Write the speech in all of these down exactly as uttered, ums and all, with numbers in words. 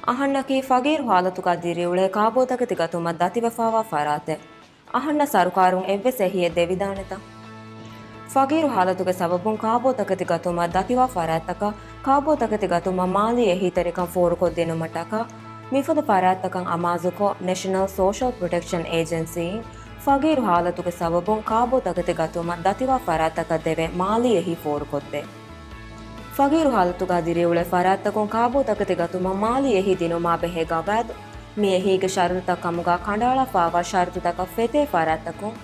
އަހަންނަކީ ފަގީރު ހާލަތުގަ ދިރިއުޅޭ ކާބޯތަކެތި ގަތުމަށް ދަތިވެފާވާ ފަރާތެއް. އަހަންނަށް ސަރުކާރުން އެއްވެސް އެހީއެއް ދެވިދާނެތަ؟ ފަގީރު ހާލަތުގެ ސަބަބުން ކާބޯތަކެތި ގަތުމަށް ދަތިވާ ފަރާތްތަކަށް ކާބޯތަކެތި ގަތުމަށް މާލީ އެހީތެރިކަން ފޯރުކޮށްދިނުމަށް ޓަކާ މިފަދަ ފަރާތްތަކަށް އަމާޒުކޮށް، ނެޝަނަލް ސޯޝަލް ޕްރޮޓެކްޝަން އޭޖެންސީއިން ފަގީރު ހާލަތުގެ ސަބަބުން ކާބޯތަކެތި ގަތުމަށް ދަތިވާ ފަރާތްތަކަށް ދެވޭ މާލީ އެހީ ފޯރުކޮށްދޭ. ފަގީރު ހާލަތުގަ ދިރިއުޅޭ ފަރާތްތަކުން ކާބޯތަކެތި ގަތުމަށް މާލީ އެހީ ދިނުމާ ބެހޭ ގަވާއިދު، މި އެހީގެ ޝަރުތުތައް ކަމުގަ ކަނޑައަޅާފާވާ ޝަރުތުތަކަށް ފެތޭ ފަރާތްތަކުން،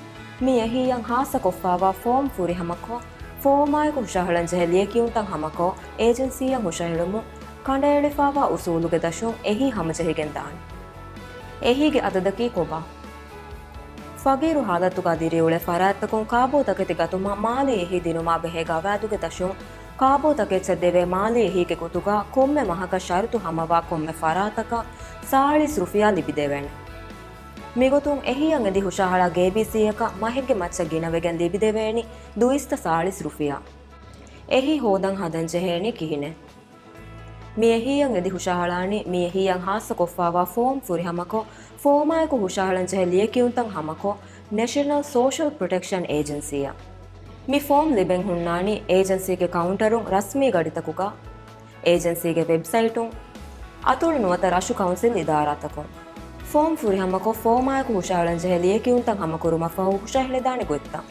މި އެހީއަށް ހާއްސަކޮށްފާވާ ފޯމް ފުރިހަމަކޮށް، ފޯމާއެކު ހުށަހަޅަންޖެހޭ ލިޔެކިޔުންތައް ހަމަކޮށް، އޭޖެންސީއަށް ހުށަހެޅުމުން، ކަނޑައެޅިފާވާ އުސޫލުގެ ދަށުން އެހީ ހަމަޖެހިގެންދާނެ. އެހީގެ އަދަދަކީ ކޮބާ؟ ފަގީރު ހާލަތުގަ ދިރިއުޅޭ ފަރާތްތަކުން ކާބޯތަކެތި ގަތުމަށް މާލީ އެހީ ދިނުމާ ބެހޭ ގަވާއިދުގެ ދަށުން، ކާބޯތަކެއްޗަށް ދެވޭ މާލީ އެހީގެ ގޮތުގަ ކޮންމެ މަހަކަށް ޝަރުތު ހަމަވާ ކޮންމެ ފަރާތަކަށް ސާޅީސް ރުފިޔާ ލިބިދެވޭނެ. މިގޮތުން އެހީއަށް އެދި ހުށަހަޅާ ގޭބީސީއަކަށް މަހެއްގެ މައްޗަށް ގިނަވެގެން ލިބިދެވޭނީ ދުއިސައްތަ ސާޅީސް ރުފިޔާ. އެހީ ހޯދަން ހަދަންޖެހޭނީ ކިހިނެއް؟ މި އެހީއަށް އެދި ހުށަހަޅާނީ މި އެހީއަށް ހާއްސަކޮށްފާވާ ފޯމް ފުރިހަމަކޮށް، ފޯމާއެކު ހުށަހަޅަންޖެހޭ ލިޔެކިޔުންތައް ހަމަކޮށް، ނެޝަނަލް ސޯޝަލް ޕްރޮޓެކްޝަން އޭޖެންސީއަށް. މި ފޯމް ލިބެން ހުންނާނީ އޭޖެންސީގެ ކައުންޓަރުން ރަސްމީ ގަޑިތަކުގަ، އޭޖެންސީގެ ވެބްސައިޓުން، އަތޮޅު ނުވަތަ ރަށު ކައުންސިލް އިދާރާތަކުން. ފޯމް ފުރިހަމަކޮށް، ފޯމާއެކު ހުށަހަޅަންޖެހޭ ލިޔެކިޔުންތައް ހަމަކުރުމަށްފަހު ހުށަހެޅިދާނެ ގޮތްތައް.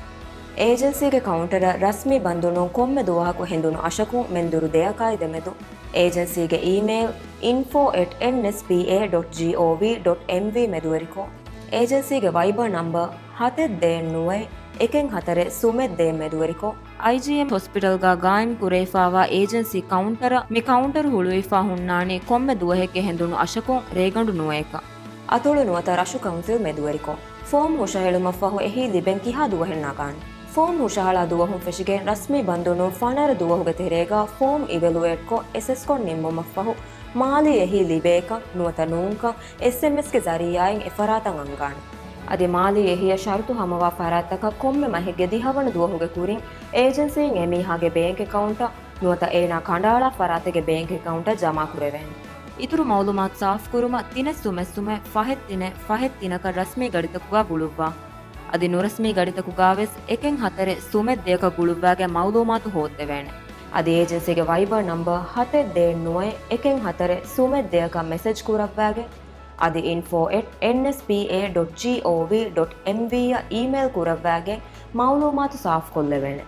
އޭޖެންސީގެ ކައުންޓަރަށް ރަސްމީ ބަންދުނުން ކޮންމެ ދުވަހަކު ހެނދުނު އަށަކުން މެންދުރު ދެއަކާއި ދެމެދު، އޭޖެންސީގެ އީމެއިލް އިންފޯ އެޓް އެންއެސްޕީއޭ ޑޮޓް ޖީއޯވީ ޑޮޓް އެމްވީ މެދުވެރިކޮށް، އޭޖެންސީގެ ވައިބަރ ނަމްބަރ ހަތެއް ދޭއް ނުވައެއް އެކެއް ހަތަރެއް ސުމެއް ދޭއް މެދުވެރިކޮށް، އައިޖީއެމް ހޮސްޕިޓަލްގަ ގާއިމް ކުރެވިފާވާ އޭޖެންސީ ކައުންޓަރަށް މި ކައުންޓަރު ހުޅުވިފާ ހުންނާނީ ކޮންމެ ދުވަހެއްގެ ހެނދުނު އަށަކުން ރޭގަނޑު ނުވައެކަށް. އަތޮޅު ނުވަތަ ރަށު ކައުންސިލް މެދުވެރިކޮށް، ފޯމް ހުށަހެޅުމަށްފަހު އެހީ ލިބެން ކިހާ ދުވަހެއް ނަގާނެ؟ ފޯމް ހުށަހަޅާ ދުވަހުން ފެށިގެން ރަސްމީ ބަންދުނުން ފަނަރަ ދުވަހުގެ ތެރޭގަ ފޯމް އިވެލުއޭޓްކޮށް އެސެސްކޮށް ނިންމުމަށްފަހު، މާލީ އެހީ ލިބޭކަން ނުވަތަ ނޫންކަން އެސްއެމްއެސްގެ ޒަރީއާއިން އެފަރާތަށް އަންގާނެ. އަދި މާލީ އެހީއަށް ޝަރުތު ހަމަވާ ފަރާތްތަކަށް ކޮންމެ މަހެއްގެ ދިހަވަނަ ދުވަހުގެ ކުރިން އޭޖެންސީން އެމީހާގެ ބޭންކް އެކައުންޓަށް ނުވަތަ އޭނާ ކަނޑައަޅާ ފަރާތެއްގެ ބޭންކް އެކައުންޓަށް ޖަމާކުރެވޭނެ. އިތުރު މައުލޫމާތު ސާފުކުރުމަށް ތިނެއް ސުމެއް ސުމެއް ފަހެއް ތިނެއް ފަހެއް ތިނަކަށް ރަސްމީ ގަޑިތަކުގަ ގުޅުއްވާ. އަދި ނުރަސްމީ ގަޑިތަކުގަވެސް އެކެއް ހަތަރެއް ސުމެއް ދެއަކަށް ގުޅުއްވާގެން މައުލޫމާތު ހޯއްދެވޭނެ. އަދި އޭޖެންސީގެ ވައިބަރ ނަމްބަރ ހަތެއް ދޭއް ނުވައެއް އެކެއް ހަތަރެއް ސުމެއް ދެއަކަށް މެސެޖް ކުރައްވާގެން، އަދި އިންފޯ އެޓް އެންއެސްޕީއޭ ޑޮޓް ޖީއޯވީ ޑޮޓް އެމްވީއަށް އީމެއިލް ކުރައްވާގެން މައުލޫމާތު ސާފުކޮށްލެވޭނެ.